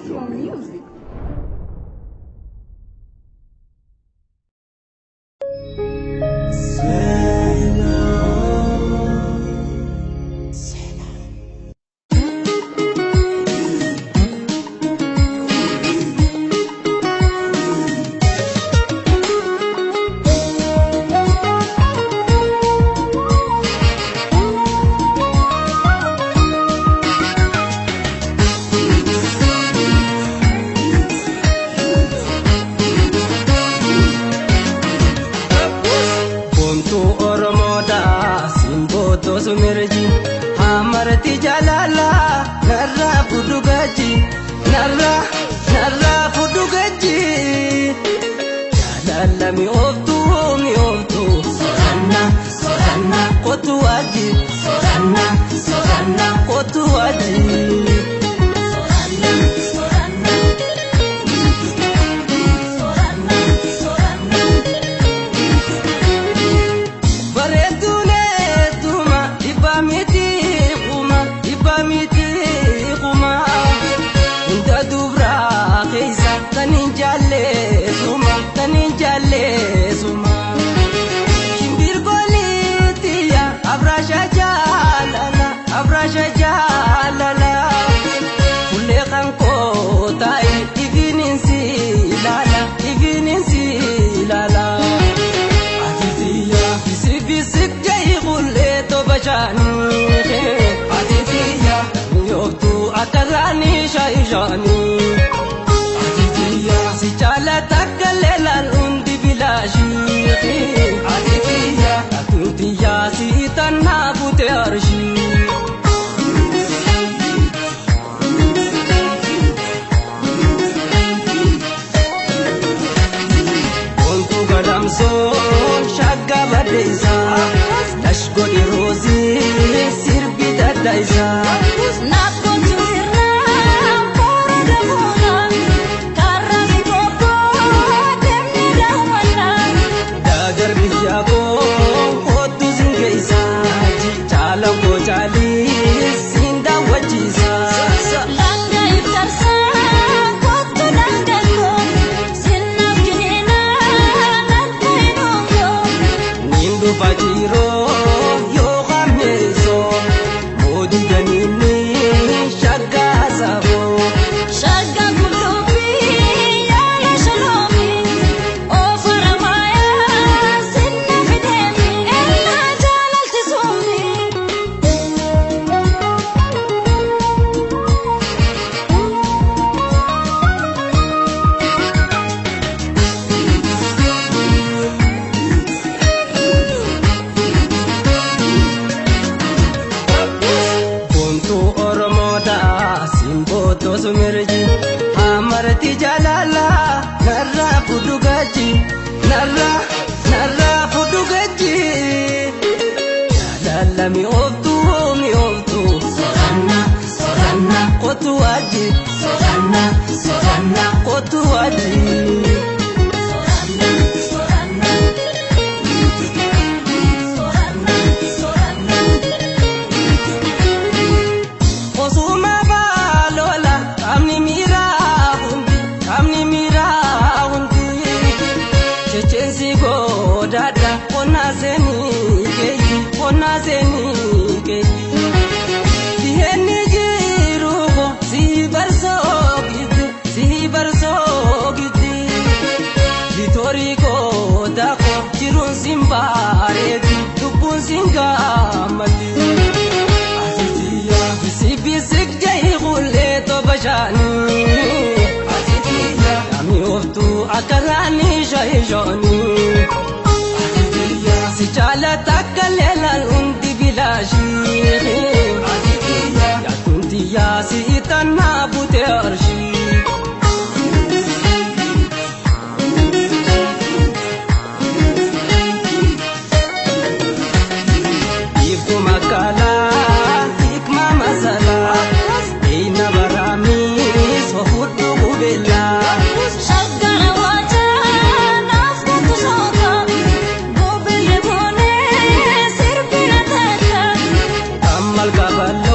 Your music. Boontuu Oromoodha simbootu sumirji hamarti jaalala narraa fudhu gaji narraa narraa fudhu gaji jaalala mi'ooftuu mi'ooftuu soranna soranna kootu waji soranna soranna kootu waji. Bareeduulee tuuma dhibbaa miti kuma dhibbaa miti kuma hunda dubraa keessa kan hin jaalleessuma kan hin jaalleessuma. Shimbirgooliitiya abraasha jaalala abraasha jaalala fuullee kan koo taa'e ifiniin si ilaala ifiniin si ilaala. Atitiya bisik jahi qullee toba shaanii. Atitiya mi'ooftuu akka raanii shaayishaanii. Atitiya si jaalata leelaan hundi bilaashii. Atitiya atuntiya si tannaa bute arshii. Boontuu gadamsoon shagga baddeessaa. Lash godhi roozii sirbi dadda isaa. Naaf gochuu irraa boora gamoona karra si bobboo deemnee daawwanna. Daagar biyya koo kootu sin geessa. Caala koo caalii sin daawwachiisa. Langa ibsarsaa kottu dangagoo sinnaaf kiniinaa nan ta'e dongoo. Niin dhufa jiiroo yoo hammeessoo moodii daniinni shaggaa saboo. Shagga gullubbee yaala shaloomi oofara maayaa sinna fideemi ennaa jaalalti suumi. Boontuu Oromoodha simbootu sumirji hamarti jaalala narraa fudhu gaji narraa narraa fudhu gaji jaalala mi'ooftuu mi'ooftuu soranna soranna kootu waji soranna soranna kootu waji. Osuma baalola qaamni miiraa hundi qaamni miiraa hundi checheensi goodaadha qonnaa seenii keeyi qonnaa seenii keeyi biheenni jiru ko si barsoo gitti si barsoo gitti vitoorii koodaa ko jiruun sin bareedi lubbuun sin gammadi. Bisik bisik jahi qullee toba shaanii. Mi'ooftuu akka raanii shaayishaanii. Si jaalata akka leelaan hundi bilaashii. Yaatuntiyaa si tannaa bute arshii. Iftu makkalaa hikma masalaa. Eina baraamis fudhu qubeellaa. Shaggara waajaa naaf kottu sooka gobbelle boonee sirbina takka. Ammal qabala.